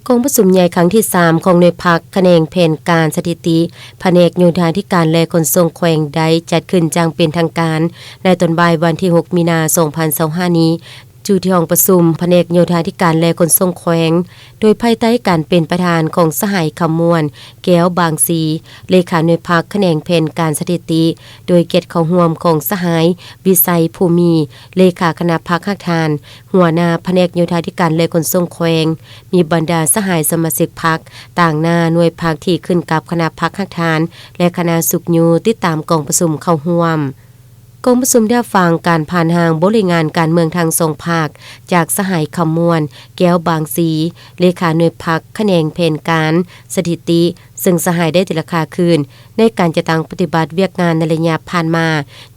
ກອງປະຊຸມໃຫຍ່ຄັ້ງທີສາມຂອງໜ່ວຍພັກຂະແໜງແຜນການສະຖິຕິ ພະແນກໂຍທາທິການ ແລະ ຂົນສົ່ງແຂວງ ໄດ້ຈັດຂຶ້ນຢ່າງເປັນທາງການ ໃນຕອນບ່າຍວັນທີຫົກ ມີນາ ສອງພັນຊາວຫ້າ ນີ້ ຢູ່ທີ່ຫ້ອງປະຊຸມພະແນກໂຍທາທິການ ແລະ ຂົນສົ່ງແຂວງ ໂດຍພາຍໃຕ້ການເປັນປະທານຂອງສະຫາຍ ຄຳມ່ວນ ແກ້ວບາງສີ ເລຂາໜ່ວຍພັກຂະແໜງແຜນການສະຖິຕິ ໂດຍກຽດເຂົ້າຮ່ວມຂອງສະຫາຍ ວິໄຊ ພູມີ ເລຂາຄະນະພັກຮາກຖານ ຫົວໜ້າພະແນກໂຍທາທິການ ແລະ ຂົນສົ່ງແຂວງ, ມີບັນດາສະຫາຍສະມາຊິກພັກ ຕາງໜ້າໜ່ວຍພັກທີ່ຂຶ້ນກັບຄະນະພັກຮາກຖານ ແລະ ຄະນະຊຸກຍູ້ຕິດຕາມກອງປະຊຸມເຂົ້າຮ່ວມ. ກອງປະຊຸມໄດ້ຮັບຟັງການຜ່ານຮ່າງບົດລາຍງານການເມືອງທັງສອງພາກ ຈາກສະຫາຍ ຄຳມ່ວນ ແກ້ວບາງສີ ເລຂາໜ່ວຍພັກຂະແໜງແຜນການສະຖິຕິ ເຊິ່ງສະຫາຍໄດ້ຕີລາຄາຄືນ ໃນການຈັດຕັ້ງປະຕິບັດວຽກງານໃນໄລຍະຜ່ານມາ,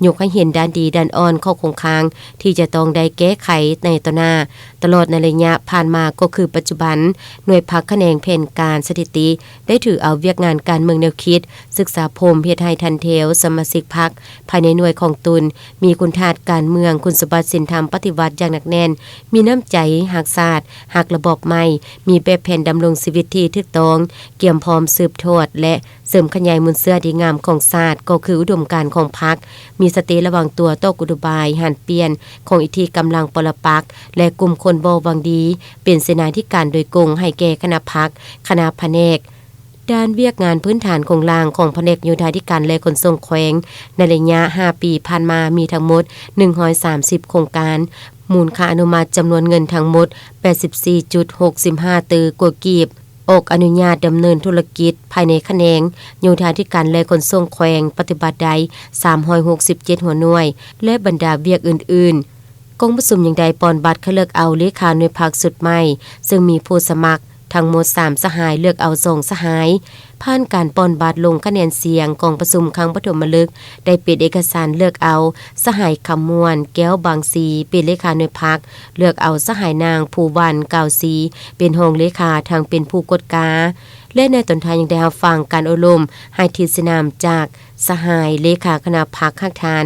ຍົກໃຫ້ເຫັນດ້ານດີດ້ານອ່ອນ, ຂໍ້ຄົງຄ້າງທີ່ຈະຕ້ອງໄດ້ແກ້ໄຂໃນຕໍ່ໜ້າ, ຕະຫຼອດໃນໄລຍະຜ່ານມາກໍຄືປັດຈຸບັນ, ໜ່ວຍພັກຂະແໜງແຜນການສະຖິຕິ ໄດ້ຖືເອົາວຽກງານການເມືອງແນວຄິດ, ສຶກສາພົມເຮັດໃຫ້ທັນແຖວສະມາຊິກພັກພາຍໃນໜ່ວຍຂອງຕົນ ມີຄຸນທາດການເມືອງ, ຄຸນສົມບັດສິນທຳປະຕິວັດຢ່າງໜັກແໜ້ນ, ມີນ້ຳໃຈຮັກຊາດ, ຮັກລະບອບໃໝ່, ມີແບບແຜນດຳລົງຊີວິດທີ່ຖືກຕ້ອງ, ກຽມພ້ອມສືບທອດ ແລະ ເສີມຂະຫຍາຍມູນເຊື້ອດີງາມຂອງຊາດ ກໍຄືອຸດົມການຂອງພັກ, ມີສະຕິລະວັງຕົວຕໍ່ກຸນໂຍບາຍຫັນປ່ຽນຂອງອິດທິກຳລັງປໍລະປັກ ແລະ ກຸ່ມຄົນບໍ່ຫວັງດີ ເປັນເສນາທິການໂດຍກົງໃຫ້ແກ່ຄະນະພັກ, ຄະນະພະແນກ. ດ້ານວຽກງານພື້ນຖານໂຄງລ່າງຂອງພະແນກໂຍທາທິການ ແລະ ຂົນສົ່ງແຂວງ ໃນໄລຍະຫ້າປີຜ່ານມາມີທັງໝົດໜຶ່ງຮ້ອຍສາມສິບໂຄງການ, ມູນຄ່າອະນຸມັດຈຳນວນເງິນທັງໝົດແປດສິບສີ່ຈຸດຫົກສິບຫ້າຕື້ກວ່າກີບ, ອອກອະນຸຍາດດຳເນີນທຸລະກິດພາຍໃນຂະແໜງໂຍທາທິການ ແລະ ຂົນສົ່ງແຂວງ ປະຕິບັດໄດ້ສາມຮ້ອຍຫົກສິບເຈັດຫົວໜ່ວຍ ແລະ ບັນດາວຽກອື່ນໆ. ກອງປະຊຸມຍັງໄດ້ປ່ອນບັດຄັດເລືອກເອົາເລຂາໜ່ວຍພັກຊຸດໃໝ່, ເຊິ່ງມີຜູ້ສະໝັກທັງໝົດສາມສະຫາຍ, ເລືອກເອົາສອງສະຫາຍ. ຜ່ານການປ່ອນບັດລົງຄະແນນສຽງ, ກອງປະຊຸມຄັ້ງປະຖົມມະລຶກໄດ້ປິດເອກະສານເລືອກເອົາສະຫາຍ ຄຳມ່ວນ ແກ້ວບາງສີ ເປັນເລຂາໜ່ວຍພັກ, ເລືອກເອົາສະຫາຍ ນາງ ພູວັນ ກາວສີ ເປັນຮອງເລຂາ ທັງເປັນຜູ້ກວດກາ ແລະ ໃນຕອນທ້າຍຍັງໄດ້ຮັບຟັງການໂອ້ລົມໃຫ້ທິດຊີ້ນຳຈາກສະຫາຍເລຂາຄະນະພັກຮາກຖານ